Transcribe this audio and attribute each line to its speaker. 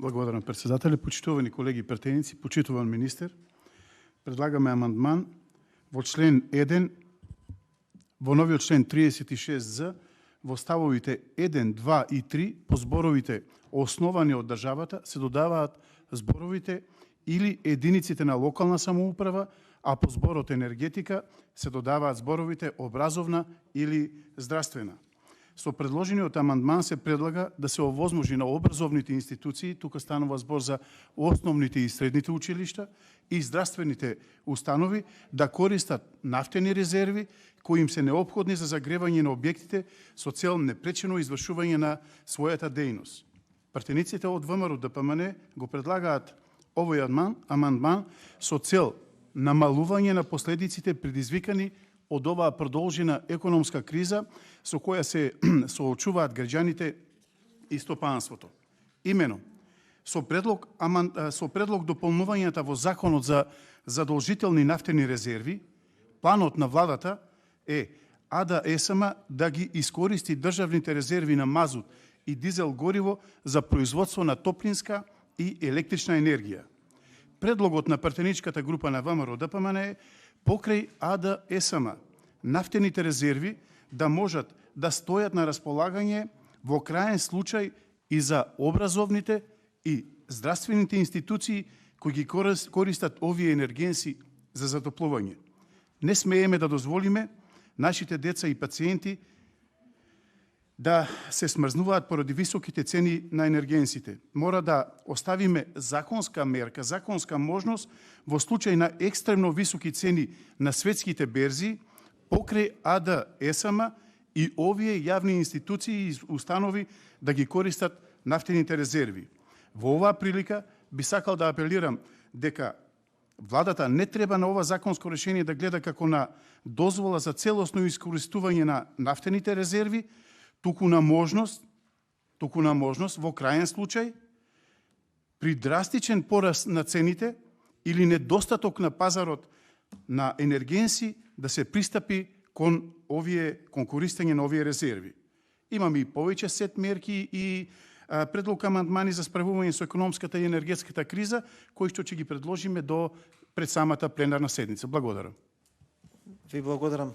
Speaker 1: Благодарам, председателе. Почитувани колеги претеници, почитуван министер, предлагаме амандман во член 1, во новиот член 36з, во ставовите 1, 2 и 3, по зборовите основани од државата, се додаваат зборовите или единиците на локална самоуправа, а по зборот енергетика се додаваат зборовите образовна или здравствена. Со предложениот амандман се предлага да се овозможи на образовните институции, тука станува збор за основните и средните училишта и здравствените установи, да користат нафтени резерви кои им се неопходни за загревање на објектите со цел непречено извршување на својата дејност. Пратениците од ВМРО ДПМН го предлагаат овој амандман со цел намалување на последиците предизвикани од оваа продолжена економска криза со која се соочуваат граѓаните и стопанството. Имено, со предлог дополнувањата во Законот за задолжителни нафтени резерви, планот на владата е АД ЕСМ да ги искористи државните резерви на мазут и дизел гориво за производство на топлинска и електрична енергија. Предлогот на пратеничката група на ВМРО ДПМН е покрај АД ЕСМ нафтените резерви да можат да стојат на располагање во краен случај и за образовните и здравствените институции кои ги користат овие енергенси за затоплување. Не смееме да дозволиме нашите деца и пациенти да се смрзнуваат поради високите цени на енергенсите. Мора да оставиме законска мерка, законска можност во случај на екстремно високи цени на светските берзи покрај АД ЕСМ и овие јавни институции и установи да ги користат нафтените резерви. Во оваа прилика би сакал да апелирам дека владата не треба на ова законско решение да гледа како на дозвола за целосно искористување на нафтените резерви, туку на можност во краен случај при драстичен пораст на цените или недостаток на пазарот на енергенси да се пристапи кон користење на овие резерви. Имаме и повеќе сет мерки и предлог амандмани за справување со економската и енергетската криза, кои што ќе ги предложиме пред самата пленарна седница. Благодарам.
Speaker 2: Ви благодарам.